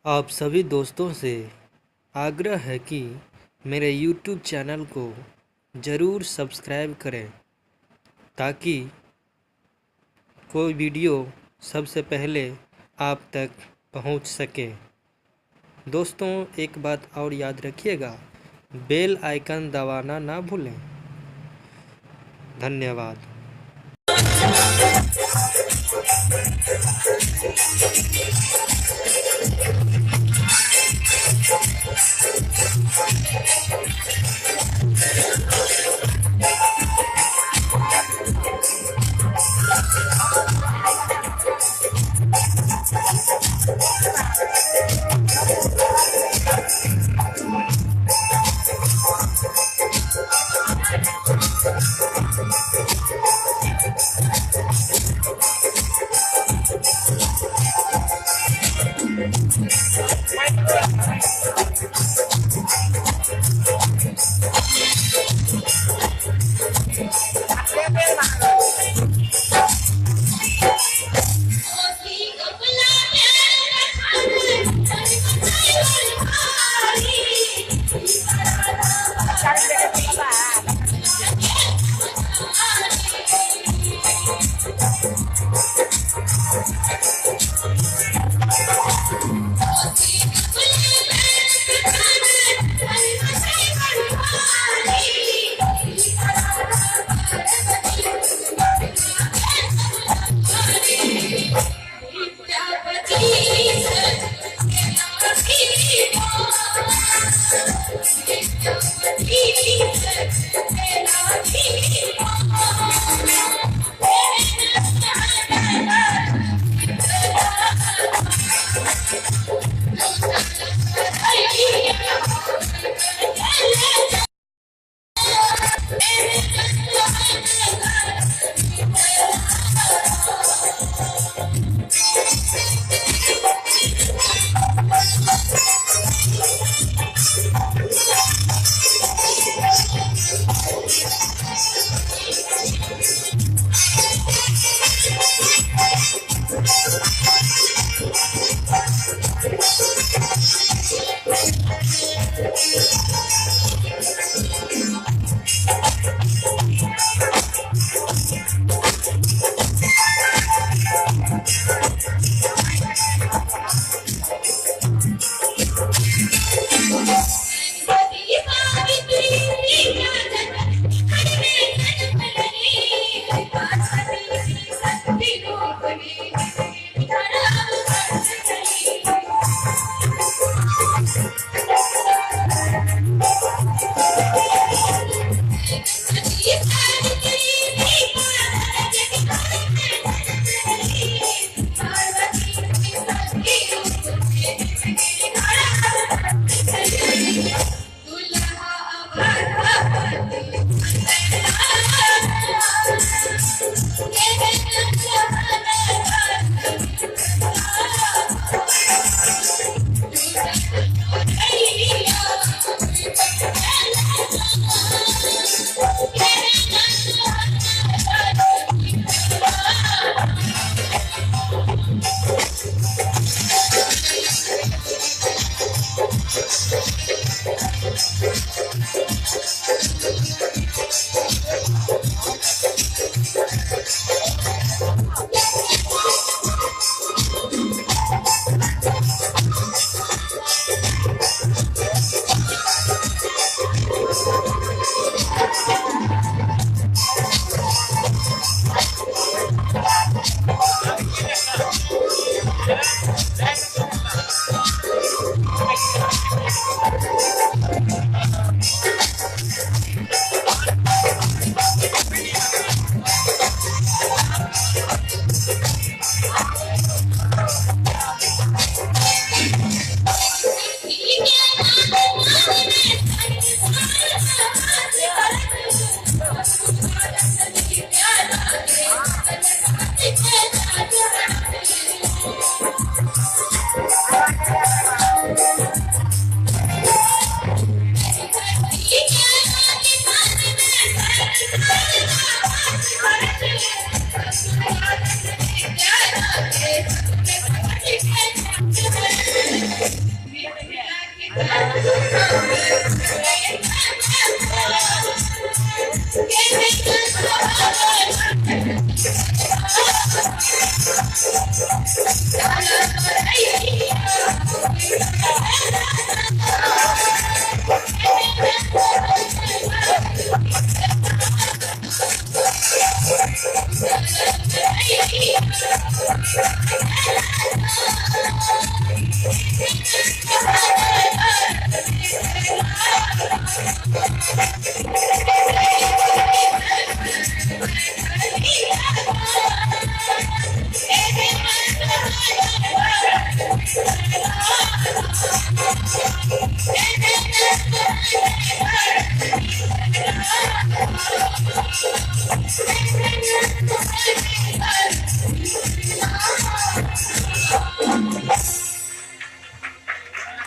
आप सभी दोस्तों से आग्रह है कि मेरे YouTube channel को ज़रूर सब्सक्राइब करें ताकि कोई वीडियो सबसे पहले आप तक पहुंच सके। दोस्तों, एक बात और याद रखिएगा, बेल आइकन दबाना ना भूलें। धन्यवाद।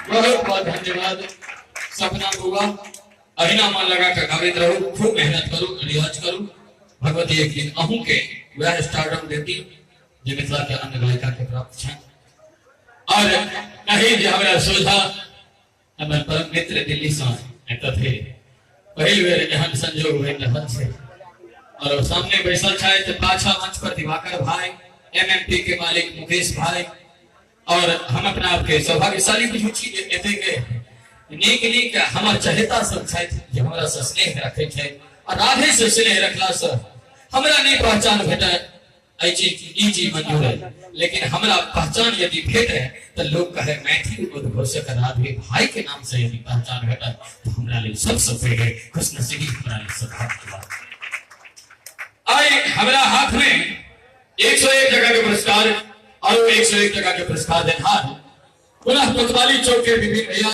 बहुत बहुत धन्यवाद सपना बुआ। अहिना मन लगा के गाबैत रहू, खूब मेहनत करू, रियाज करू। भगवती एक दिन अहूँ के वह स्टारडम देती जे मिथिला के अन्य गायिका के प्राप्त छनि। और कही जे हमरा सोझा हमर परम मित्र दिल्ली से एतऽ थे, पहिल बेर एहन संजोग बनि रहल छै। और सामने बैसल छथि पाछा मंच पर दिवाकर भाई, एमएमपी के मालिक मुकेश भाई। और हम अपना आप के सौभाग्यशाली बुझै छी जे एते के नीक नीक हमर चहेता सब छथि जे हमरा से स्नेह रखै छथि। और राधे से स्नेह रखला से हमरा नहीं पहचान भेटत एहि चीज, ई चीज मंजूर है, लेकिन हमरा पहचान यदि भेटे तो लोग कहे मैथिली उद्घोषक राधे भाई के नाम से यदि पहचान भेटत तो हमरा लिए सबसे पैघ खुशनसीबी, हमरा लिए सौभाग्य के बात। आइ हमरा हाथ में 101 टका के पुरस्कार और 101 टका के पुरस्कार देनहार पुनः कोतवाली चौक के विभिन्न भैया।